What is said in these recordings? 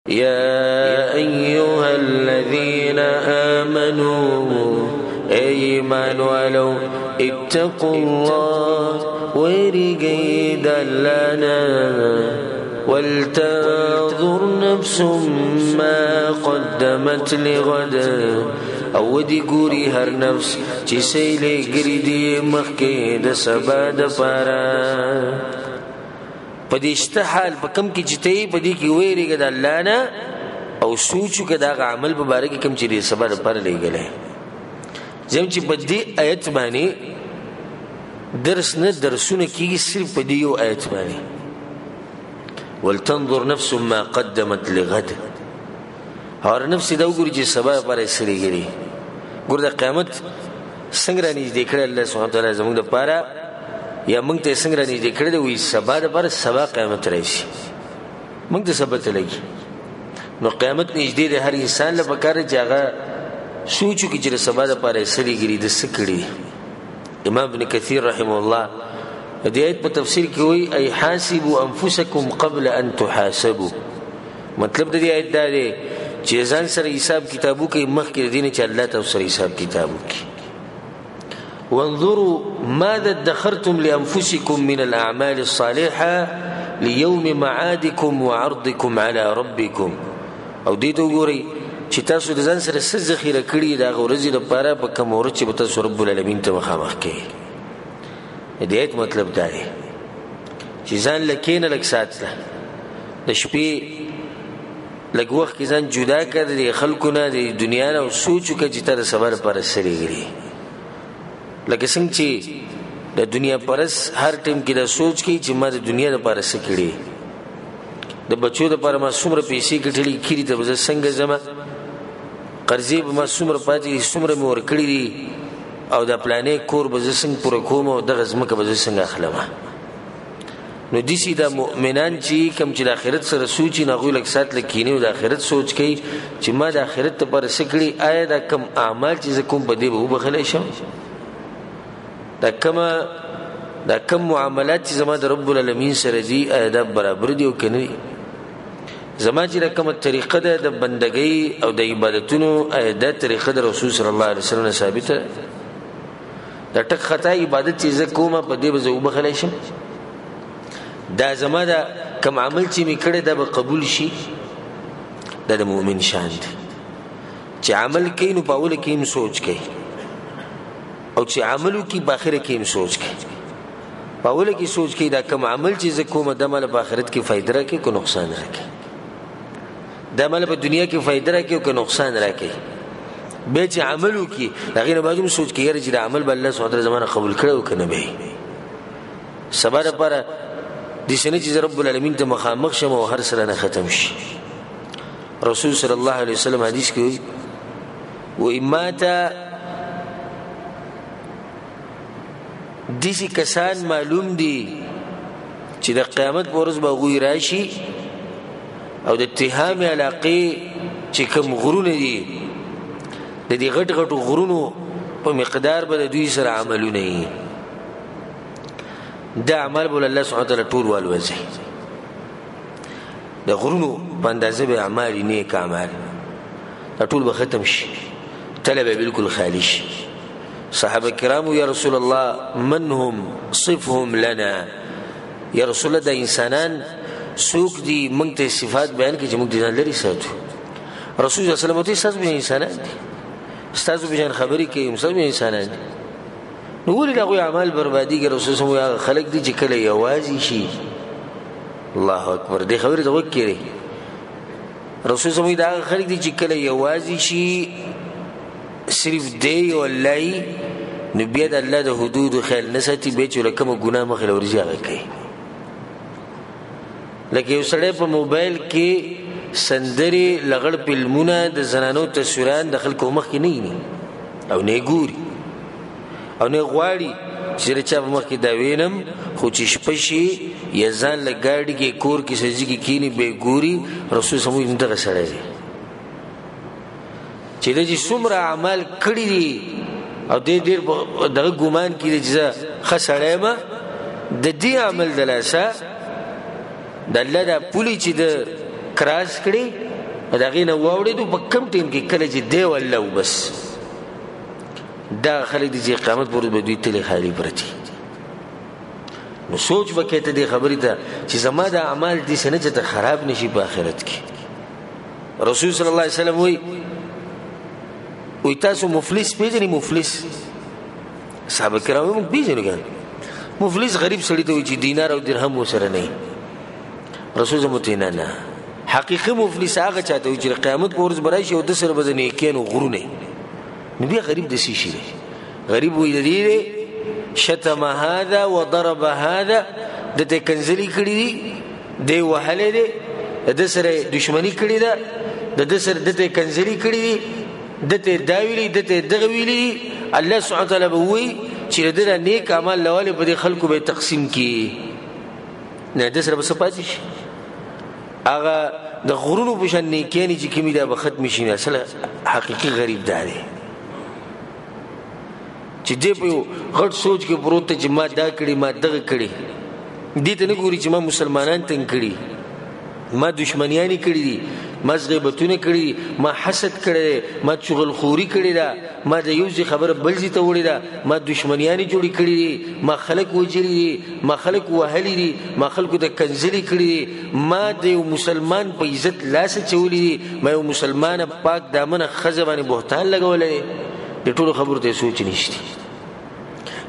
يا أيها الذين آمنوا ایمان والو اتقوا الله ویریږئ د الله نه ولتنظر نفس ما قدمت لغد او دی ګوري هر نفس چې سیلې ګری دی مخکې د سبا د پاره. په دې شته حال په کم کې چې ته یې په دې کې ویرېږه د الله نه او سوچ وکړه د هغه عمل په باره کې کوم چې د سبا دپاره لېږلی. زم چې په دې آیت باندې درس نه درسونه کېږي، صرف په دې یو آیت باندې. ولتنظر نفس ما قدمت لغد، هر نفس دا وګوري چې سبا لپاره یې څه لېږلي. ګوره د قیامت څنګه رانږدې کړی الله سبحانه وتعالی زموږ دپاره، یا موږ ته یې څنګه رانږدې کړی دی، وایي سبا دپاره سبا قیامت راشي، موږ ته سبا ته لګي. نو قیامت نږدې دی، هر انسان له پکار دی چې هغه سوچ وکړي چې د سبا دپاره یې څه لېږلي، د څه کړي. امام ابن کثیر رحمه الله د دې آیت په تفسیر کې وایي ای حاسبوا انفسکم قبل ان تحاسبوا. مطلب د دې آیت دا دی چې ځان سره حساب کتاب وکړئ مخکې د دې نه چې الله تاسو سره حساب کتاب وکړي. وانظروا ماذا ادخرتم لأنفسكم من الأعمال الصالحة ليوم معادكم وعرضكم على ربكم. او دې ته وګورئ چې تاسو د ځان سره څه ذخیره کړي د هغه ورځې لپاره په کومه ورځ چې به تاسو رب العالمین ته مخامخ کړئ. د دې آیت مطلب دا دی چې ځان له کښېنه لږ ساعت له د شپې لږ وخت کې ځان جدا کړه د دې خلکو نه، د دنیا نه، او سوچ وکړه چې تا د سبا لپاره څه لېږلي. لکه څنګه چې د دنیا پرس هر ټیم کې دا سوچ کوي چې ما د دنیا لپاره څه کړي، د بچو لپاره ما څومره پیسې ګټلي، کلي ته به زه څنګه ځم، قرضې به ما څومره پاتې دي، څومره مې ورکړي دي، او دا پلانې کور به زه څنګه پوره کوم، او دغه ځمکه به زه څنګه اخلم. نو داسې دا مؤمنان چې کوم چې د آخرت سره سوچي، نو هغوی لږ ساعت لږ کښېني او د آخرت سوچ کوي چې ما د آخرت لپاره څه کړي، آیا دا کوم اعمال چې زه کوم په دې به وبخښلی شم، دا کوم معاملات چې زما د رب العالمین سره دي، آیا دا برابر دي او که نه دي، زما چې دا کومه طریقه ده د بندګۍ او د عبادتونو، آیا دا طریقه د رسول صلی الله علیه وسلم نه ثابته ده، دا ټک خطا عبادت چې زه کوم په دې به زه وبخښلی شم، دا زما دا کوم عمل چې مې کړی دا به قبول شي. دا د مؤمن شان دی چې عمل کوي نو په اوله کې هم سوچ کوي، او چې عمل وکړي په آخره کې هم سوچ کوي. په اوله کې سوچ کوي دا کوم عمل چې زه کوم دا ماله په آخرت کې فایده راکوي که نقصان راکوي، دا ماله په دنیا کې فایده راکوي که نقصان راکوي. بیا چې عمل وکړي د هغې نه بعد هم سوچ کوي یاره چې دا عمل به الله سبحانه وتعالی زما نه قبول کړی او که نه به یې. سبا دپاره داسې نه چې زه رب العالمین ته مخامخ شم او هر څه رانه ختم شي. رسول صلی الله علیه وسلم حدیث کې وایي وایي ما ته داسې کسان معلوم دي چې د قیامت په ورځ به هغوی راشي او د تهامې علاقې چې کوم غرونه دي د دې غټ غټو غرونو په مقدار به د دوی سره عملونه وي. دا عمل به الله سبحانه وتعالی ټول والوځي، د غرونو په اندازه به اعمال نیک اعمال دا ټول به ختم شي، تله به بالکل خالی شي. صحابه کرامو یا رسول الله من هم صفهم لنا، یا رسول الله دا انسانان څوک دي موږ ته صفات بیان کړي چې موږ دې ځان لرې ساتو. رسول الله صلی الله علیه وسلم ورته ستاسو به انسانان دي، ستاسو به ځان خبرې کوي، ستاسو به انسانان دي، نو ولې د هغوی اعمال بربادېږي؟ رسول الله صلی الله علیه وسلم هغه خلک دي چې کله یوازې شي. الله اکبر، دې خبرې ته غوږ کړئ. رسول الله صلی الله علیه وسلم دا هغه خلک دي چې کله یوازې شي، صرف دی او الله یي، نو بیا د الله د حدودو خیال نه ساتي، بیا چې له کومه ګناه مخې له ورځي هغه کوي. لکه یو سړی په موبایل کې سندرې، لغړ فلمونه، د زنانو تصویران د خلکو مخکې نه ویني او نه یې ګوري او نه غواړي چې د چا په مخ کې دا وینم، خو چې شپه شي یا ځان له ګاډي کې کور کې سړي کې کښېني بیا یې ګوري. رسول صلی الله علیه وسلم دغه سړی دی چې ده چې څومره اعمال کړي دي او دی ډېر دغه ګمان کې دی چې زه ښه سړی یم، د دې عمل د لاسه د الله دا پولې چې ده کراس کړي د هغې نه واوړېدو په کم ټایم کې کله چې دی والله وبس، دا خلک دي چې قیامت پر ورځ به دوی تلې خالي پرتي. نو سوچ وکړئ ته دې خبرې ته چې زما دا اعمال داسې نه چې ته خراب نه شي په آخرت کې. رسول صلی الله علیه وسلم وایي، وایي تاسو مفلس پېژنئ؟ مفلس صحابه کرام موږ پېژنو که نه؟ مفلس غریب سړي ته وایي چې دینار او درهم ورسره نه وي. رسول زموږ ته نه، نه، حقیقي مفلس هغه چا ته وایي چې د قیامت په ورځ به راشي او ده سره به د نیکیانو غرونه وي. نو بیا غریب د څه شي دی؟ غریب وایي د دې دی شتم هذا وضرب هذا، ده ته یې کنځلې کړي دي، دی وهلی دی، د ده سره یې دښمني کړې ده، د ده سره ده ته یې کنځلې کړي دي، ده ته یې دا ویلي، ده ته یې دغه ویلي دي. الله سبحانه وتعالی به ووایي چې د ده دا نیک اعمال لوالې په دې خلکو به یې تقسیم کړي. نه، ده سره به څه پاتې شي؟ هغه د غرونو په شان نیکیانې چې کومې دا به ختمې شي. نه، اصل حقیقي غریب دا دی چې دی په یو غټ سوچ کې پروت دی چې ما دا کړي، ما دغه کړي. دې ته نه ګوري چې ما مسلمانان تنګ کړي، ما دښمنیانې کړي دي، ما غیبتونه کړي دي، ما حسد کړی دی، ما چغلخوري کړې ده، ما د یو ځای خبره بل ځای ته وړې ده، ما دښمنیانې جوړې کړي دي، ما خلک وژلي دي، ما خلک وهلي دي، ما خلکو ته کنځلې کړي دي، ما د یو مسلمان په عزت لاس اچولي دي، ما یو مسلمانه پاک دامنه ښځه باندې بهتان لګولی دی. د ټولو خبرو ته یې سوچ نشته.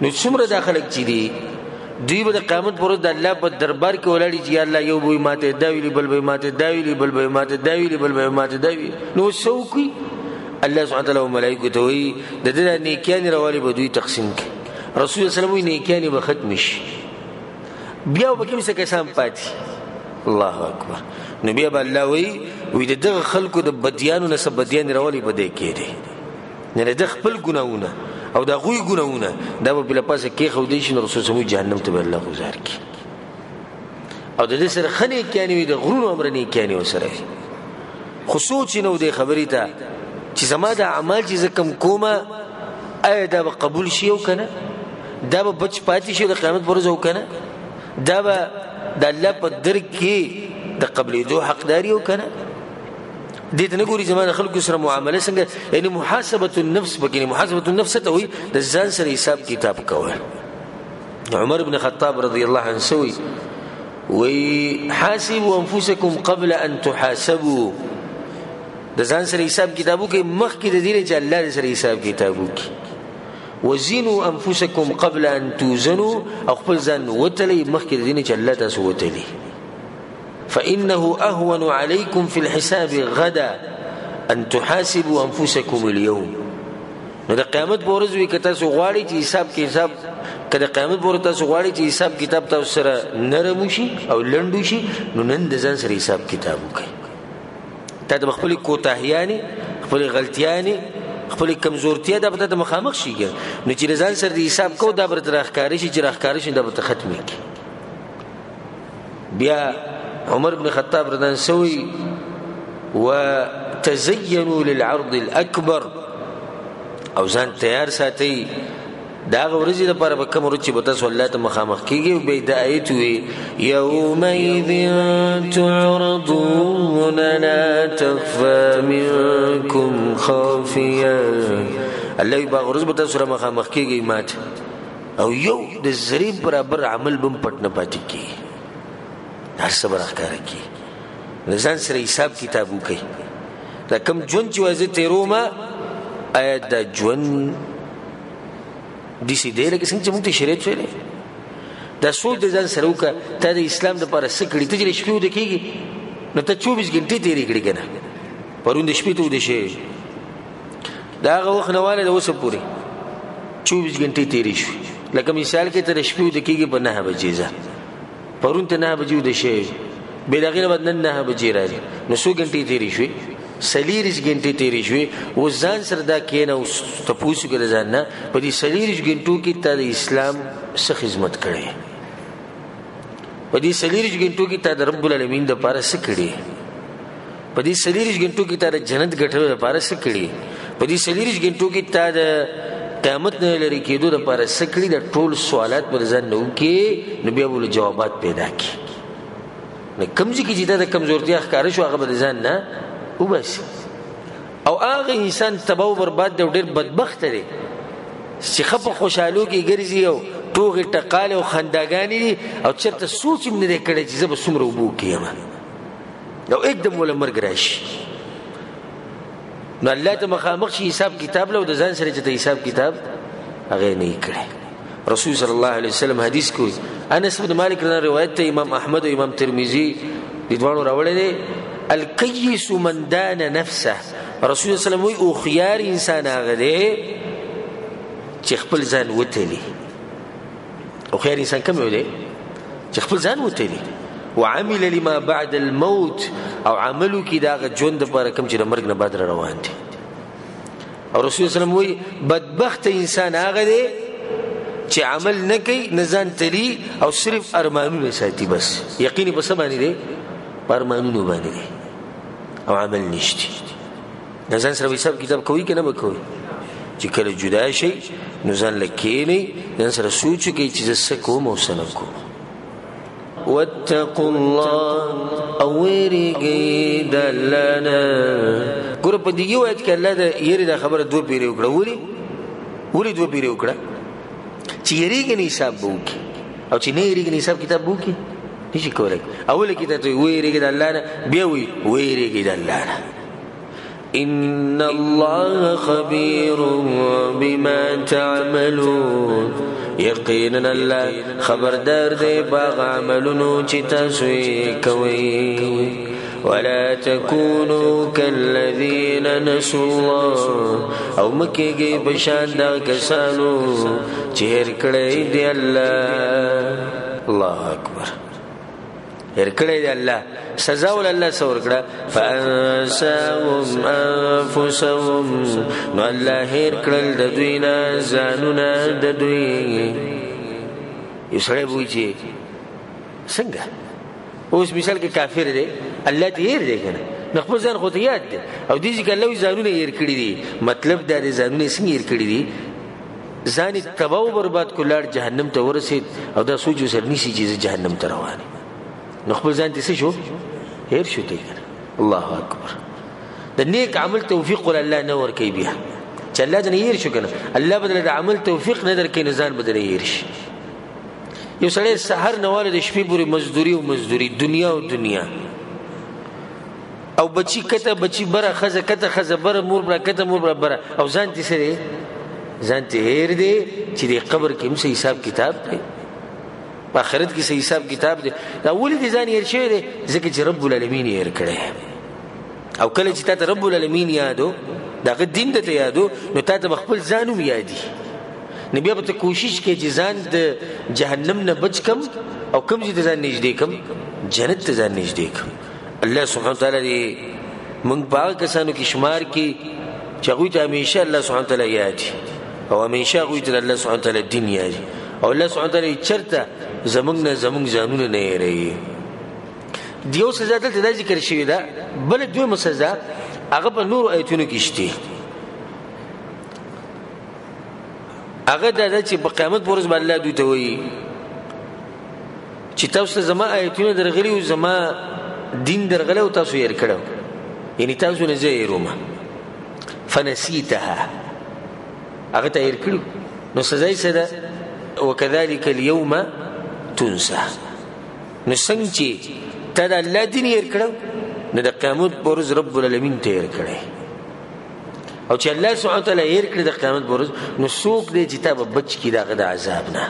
نو څومره دا خلک چې دي دوی به د قیامت پر ورځ د الله په دربار کې ولاړ چې یا الله یو به یې ماته دا ویلي، بل به یې ماته دا ویلي، بل به یې ماته دا ویلي، بل به یې ماته دا ویلي. نو اوس څه وکړي؟ الله سبحانه وتعالی ملایکو ته وایي د ده دا نیکیانې راولي به دوی تقسیم کړي. رسول الله صلی الله علیه وسلم وایي نیکیانې به ختمې شي، بیا به کوم څه کسان پاتې. الله اکبر. نو بیا به الله وایي، وایي د دغه خلکو د بدیانو نه څه بدیانې راولي په دې کې دی، یعنې د خپل ګناهونه او د هغوی ګناهونه دا به پرې له پاسه کېښودی شي. نو رسول صلی الله جهنم ته به الله ګوزار کړي. او د دې سره ښه نیکیانې وي، د غرونو هومره نیکیانې ورسره وي. خو سوچ یې نه و دې خبرې ته چې زما دا اعمال چې زه کوم کومه، آیا دا به قبول شي او که نه، دا به بچ پاتې شي د قیامت پر ورځ او که نه، دا به د الله په در کې د قبلېدو حقداري او که نه. دې ته نه ګوري زما د خلکو سره معامله څنګه، یعنې محاسبة النفس پکې نه. محاسبة النفس څه ته وایي؟ د ځان سره حساب کتاب کول. عمر بن خطاب رضی الله عنه څه وایي؟ وایي حاسبوا انفسکم قبل ان تحاسبوا. د ځان سره حساب کتاب وکړئ مخکې د دې نه چې الله دې سره حساب کتاب وکړي. وزنوا انفسکم قبل ان توزنوا، او خپل ځان وتلئ مخکې د دې نه چې الله تاسو وتلي. فإنه أهون عليكم في الحساب غدا أن تحاسبوا أنفسكم اليوم. نو د قیامت په ورځ وي که تاسو غواړئ چې حساب کې حساب، که د قیامت په ورځ تاسو غواړئ چې حساب کتاب تاسو سره نرم وشي او لنډ وشي، نو نن د ځان سره حساب کتاب وکړئ. تا ته به خپلې کوتاهیانې، خپلې غلطیانې، خپلې کمزورتیا دا به تا ته مخامخ شي. نو چې د ځان سره د حساب کوو دا به درته راښکاره شي، چې راښکاره شي دا به ته ختمې کړي. بیا عمر بن خطاب رضی الله عنه وایي وتزینوا للعرض الأکبر، او ځان تیار ساتئ د هغه ورځې دپاره به کومه ورځ چې به تاسو الله ته مخامخ کېږئ. او بیا یې دا آیت ووایي یومئذ تعرضون لا تخفى منکم خافیه. الله وایي په هغه ورځ به تاسو سره مخامخ کېږئ ماته، او یو د ذرې برابر عمل به هم پټ نه پاتې کېږي، هر څه به راښکاره کېږي. د ځان سره حساب کتاب وکړئ. دا کوم ژوند چې وایي زه تېرومه، آیا دا ژوند داسې دی لکه څنګه چې موږ ته شریعت ویلی؟ دا سوچ د ځان سره وکړه، تا د اسلام دپاره څه کړي؟ ته چې د شپې ویده کېږي نو ته 24 ګنټې تېرې کړې که نه؟ پرون د شپې ته ویده شوې، د هغه وخت نه واله د اوسه پورې 24 ګنټې تېرې شوې. لکه مثال کې ته د شپې ویده کېږي په 9 بجې، ځه پرون ته 9 بجې ویده شوې، بیا د هغې نه بعد نن 9 بجې راځي، نو څو ګنټې تېرې شوې؟ 24 ګنټې تېرې شوې. اوس ځان سره دا کښېنه، اوس تپوس وکړه د ځان نه، په دې 24 ګنټو کې تا د اسلام څه خدمت کړی؟ په دې 24 ګنټو کې تا د رب العالمین دپاره څه کړي؟ په دې 24 ګنټو کې تا د جنت ګټلو دپاره څه کړي؟ په دې 24 ګنټو کې تا د قیامت نه لرې کېدو دپاره څه کړي؟ دا ټول سوالات به د ځان نه وکړې، نو بیا به له جوابات پیدا کړي. نو کوم ځای کې چې تا د کمزورتیا ښکاره شو، هغه به د ځان نه وباسي. او هغه انسان تباه و برباد دی او ډېر بدبخته دی چې ښه په خوشحالو کې ګرځي او ټوغې ټقالې او خنداګانې دي او چېرته سوچ هم نه دی کړی چې زه به څومره اوبو کې یم، او اکدم وله مرګ راشي. نو الله ته مخامخ شي حساب کتاب له، او د ځان سره چې ته حساب کتاب هغه نه یې کړی. رسول صلی الله علیه وسلم حدیث کوي، انس بن مالک رضی الله روایت ته امام احمد او امام ترمذي دې دواړو راوړی دی، الکیس من دان نفسه. رسول الله صلی الله علیه وسلم وایي هوښیار انسان هغه دی چې خپل ځان وتلي. هوښیار انسان کوم یو دی؟ چې خپل ځان وتلي. وعمل لما بعد الموت، او عملو کې د هغه ژوند دپاره کوم چې د مرګ نه بعد را روان دی. او رسول الله صلی الله علیه وسلم وایي بدبخته انسان هغه دی چې عمل نه کوي، نه ځان تلي او صرف ارمانونه ساتي، بس یقین یې په څه باندې دی؟ په ارمانونو باندې دی او عمل نشته. نه ځان سره حساب کتاب کوي که نه به کوي؟ چې کله جدا شي نو ځان له کښېنئ، ځان سره سوچ وکړئ چې زه څه کوم او څه نه کوم. واتقوا الله او وېرېږئ د الله نه. ګوره په دې یو آیت کې الله د یېرې دا خبره دوه پېرې وکړه. ولې؟ ولې دوه پېرې وکړه؟ چې یېرېږي نه حساب به وکړي، او چې نه یېرېږي نه حساب کتاب به وکړي نشي کولی. اوله کې ته وېرېږي د الله نه، بیا وایي وېرېږي د الله نه. إن الله خبير بما تعملون، یقینا الله خبردار دی باغ عملونو چې تاسو یې کوئ. ولا تكونوا كالذين نسوا الله، او مه کېږئ په شان دغه کسانو چې هېر کړی دی الله. الله اکبر، هېر کړی دی الله. سزا ول الله څه ورکړه؟ فانساهم انفسهم، نو الله هېر کړل د دوی نه ځانونه د دوی. یو سړی به وایي چې څنګه اوس مثال کې کافر دی، الله ته هېر دی که نه، نو خپل ځان خو ته یاد دی. او دې ځکه الله وایي ځانونه هېر کړي دي. مطلب دا دی ځانونه یې څنګه هېر کړي دي؟ ځان یې تباه و برباد کړ، لاړ جهنم ته ورسېد او دا سوچ ورسره نیسي چې زه جهنم ته روان یم، نو خپل ځان ته څه شو؟ هېر شو دی که نه. الله اکبر. د نیک عمل توفیق ول الله نه ورکوي، بیا چې الله دې نه هېر شو که نه، الله به د عمل توفیق نه درکوي، نو ځان به دې نه هېر شي. یو سړی سهار نه واله د شپې پورې مزدوري او مزدوري، دنیا او دنیا، او بچی کته بچی بره، ښځه کته ښځه بره، مور بره کته مور بره بره، او ځان ته څه دی؟ ځان ته هېر دی چې د قبر کې هم څه حساب کتاب دی، په آخرت کې څه حساب کتاب دی. دا ولې دې ځان هېر شوی دی؟ ځکه چې رب العالمین یې هېر کړی. او کله چې تا ته رب العالمین یادو، د هغه دین درته یادو، نو تا ته به خپل ځان هم یادي. نو بیا به ته کوشش کوې چې ځان د جهنم نه بچ کم او کوم ځای ته ځان نږدې کم؟ جنت ته ځان نږدې کم. الله سبحانه وتعالی دې موږ په هغه کسانو کې شمار کړي چې هغوی ته همیشه الله سبحانه وتعالی یاد او همیشه هغوی ته الله سبحانه وتعالی دین یاد او الله سبحانه وتعالی چېرته زموږ نه زموږ ځانونه نه هېروي. د یو سزا دلته دا ذکر شوې ده، بله دویمه سزا هغه په نورو ایتونو کې شته. هغه دا ده چې په قیامت په ورځ به الله دوی ته وایي چې تاسو ته زما آیتونه درغلي او زما دین درغلی او تاسو هېر کړی، یعنې تاسو نه زه هېروم. فنسیتها، هغه ته هېر کړي، نو سزا یې څه ده؟ وکذلک اليوم تنسى. نو څنګه چې تا د الله دین هېر کړی، نو د قیامت په ورځ رب العالمین ته هېر کړی. او چې الله سبحانه وتعالی هېر کړي د قیامت په ورځ، نو څوک دی چې تا به بچ کړي د هغه د عذاب نه؟